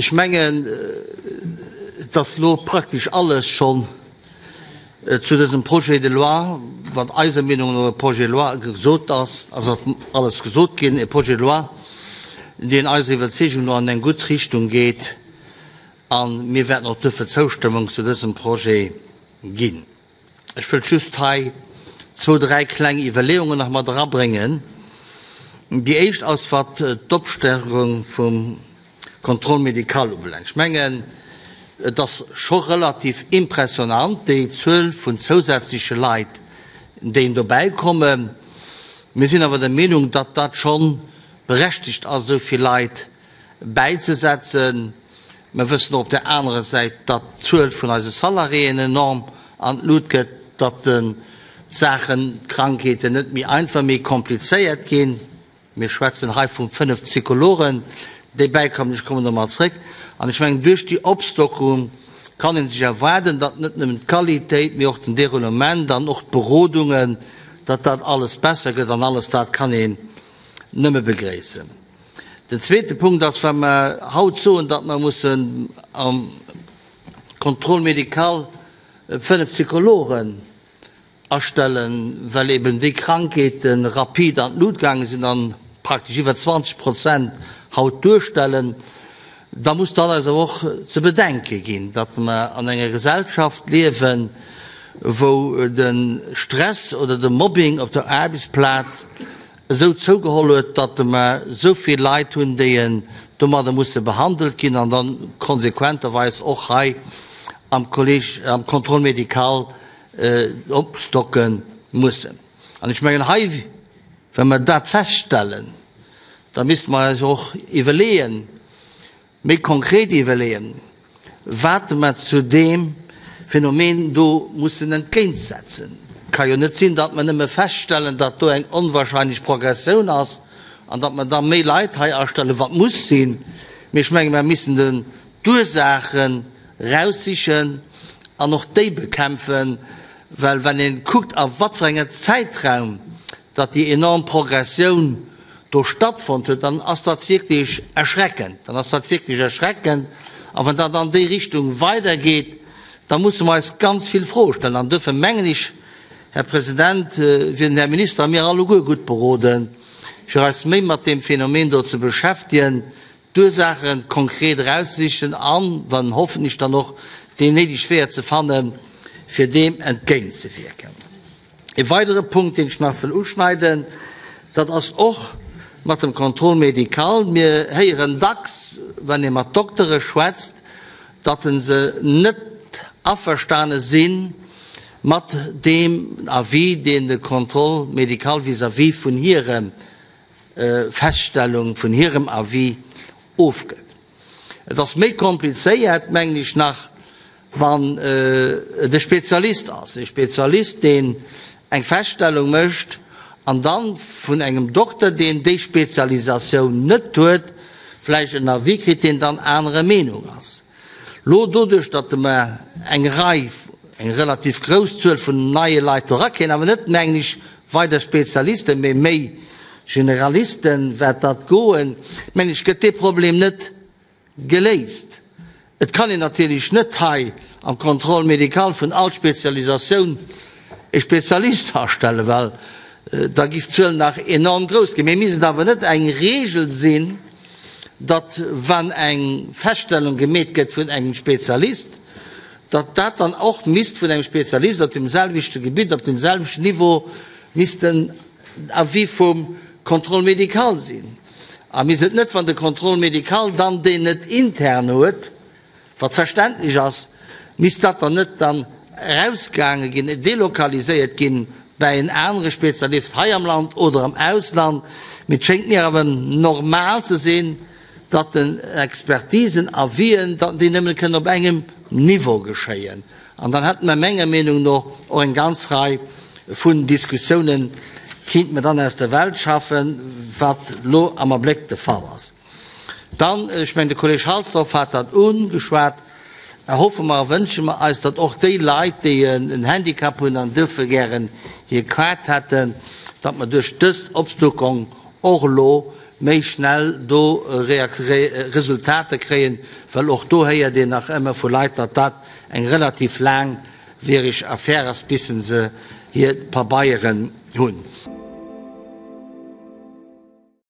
Ech mengen, et ass elo praktesch alles schonn zu dësem Projet de loi, wat eiser Meenung no e Projet de loi gesot ass, ass alles gesot ginn, e Projet de loi, deen eiser Iwwerzeegung no an eng gutt Richtung geet, a mir wäerten och duerfir d'Zoustëmmung zu dësem Projet ginn. Ech wëllt just hei zwou, dräi kleng Iwwerleeungen nach mat erabréngen. Déi éischt ass, wat d'Opstärkung vum Contrôle médical ubelaangt. Ech mengen, et ass scho relativ impressionant, déi Zuel vun zousätzleche Leit, déi dobäikommen. Mir sinn awer der Meenung, datt dat scho berechtigt ass, esou vill Leit bäizesetzen. Mer wëssen och op där anerer Säit, datt d'Zuel vun eise Salariéen enorm an d'Lut gëtt, datt d'Saachen, d'Krankheeten net méi einfach, méi komplizéiert ginn. Mir schwätzen hei vu 5 Psychologen, déi bäikommen. Ech kommen domat zréck. An ech mengen, duerch déi Opstockung kann ee sech erwaarden, datt net nëmmen d'Qualitéit, mee och den Déroulement an och d'Berodungen, datt dat alles besser gëtt. An alles dat kann een nëmme begréissen. Den zweete Punkt ass, wa mer haut soen, datt mer mussen am Contrôle médical 5 Psychologen astellen, well eben déi Krankheete rapid an d'Lut gaange sinn a praktesch iwwer 20 Prozent haut duerstellen, da muss dat eis awer och ze bedenke ginn, datt mer an enger Gesellschaft liewen, wou de Stress oder de Mobbing op der Aarbechtsplaz esou zougeholl huet, datt mer esou vill Leit hunn, déi domadder musse behandelt ginn an dann konsequenterweis och hei am Collège, am Contrôle médical opstocke mussen. An ech mengen hei, wa mer dat feststellen, da misste mer eis och iwwerleeën, Méi konkret iwwerleeën, wat mer zu deem Phänomen do mussen entgéintsetzen. Et ka jo net sinn, datt mer nëmme feststellen, datt do eng onwahrscheinlech Progressioun ass an datt mer da méi Leit hei astellen, wat muss sinn. Mee ech menge mer missen den d'Ursaachen raussichen an och déi bekämpfen, well wann ee kuckt a wat fir enger Zäitraum datt déi enorm Progressioun do stattfonnt huet, dann ass dat wierklech erschreckend. Dann ass dat wierklech erschreckend. A wann dat an déi Richtung weidergeet, da musse mer eis ganz vill Froe stellen. An duerfir mengen ech, Här President, wier den Här Minister a mir alleguer gutt beroden, fir eis méi mat deem Phänomen do ze beschäftegen, d'Ursaache konkret erauszesichen an, wann hoffentlech dann och déi néideg Weeër ze fannen, fir deem entgéintzewierken. E weidere Punkt, deen ech nach wëll uschneiden, dat ass och mat dem Contrôle médical. Mir héieren dacks, wann ee mat Doktere schwätzt, datt se net averstane si mat deem Avis, deen de Contrôle médical vis-à-vis vun hirem Feststellung, vun hirem Avis ofgëtt. Et ass méi komplizéiert, mengen ech, nach wann et e Spezialist ass, e Spezialist, deen eng Feststellung mécht an dann vun engem Dokter, deen déi Spezialisatioun net huet, vläicht en Avis kritt, deen dann anerer Meenung ass. Lo doduerch, datt mer eng Rei, eng relativ grouss Zuel vun neie Leit do erakréien, awer net, mengen ech, weider Spezialisten, mee méi Generalisten, wäert dat goen, mengen ech, gëtt dee Problem net geléist. Et kann een natierlech net hei am Contrôle médical vun all Spezialisatioun e Spezialist astellen, well da giff d'Zuel nach enorm grouss ginn. Mee misst et awer net eng Regel sinn, datt wann eng Feststellung gemeet gëtt vun engem Spezialist, datt dat dann och misst vun engem Spezialist op deem selwechte Gebitt, op deem selwechten Niveau misst den Avis vum Contrôle médical sinn. A misst et net, wann de Contrôle médical dann deen net intern huet, wat verständlech ass, misst dat dann net dann erausgaange ginn, delokaliséiert ginn bäi en anere Spezialist hei am Land oder am Ausland? Mee et schéngt mir awer normal ze sinn, datt den Expertisen, Avisen, datt déi nëmmen kënnen op engem Niveau geschéien. An dann hätte mer menger Meenung no och eng ganz Rei vun Diskussiounen kéinte mer dann aus der Welt schaffen, wat elo am Abléck de Fall ass. Dann, ech mengen de Kolleg Halsdorf hat dat ugeschwat, erhoffe mer a wënsche mer eis, datt och déi Leit, déi en Handicap hunn an duerfir gären hir Kaart hätten, datt mer duerch dës Opstockung och elo. méi schnell do Resultater kréien, well och do héiert een nach ëmmer vu Leit, datt dat eng relativ laangwiereg Affär ass, bis se hir Pabeieren hunn.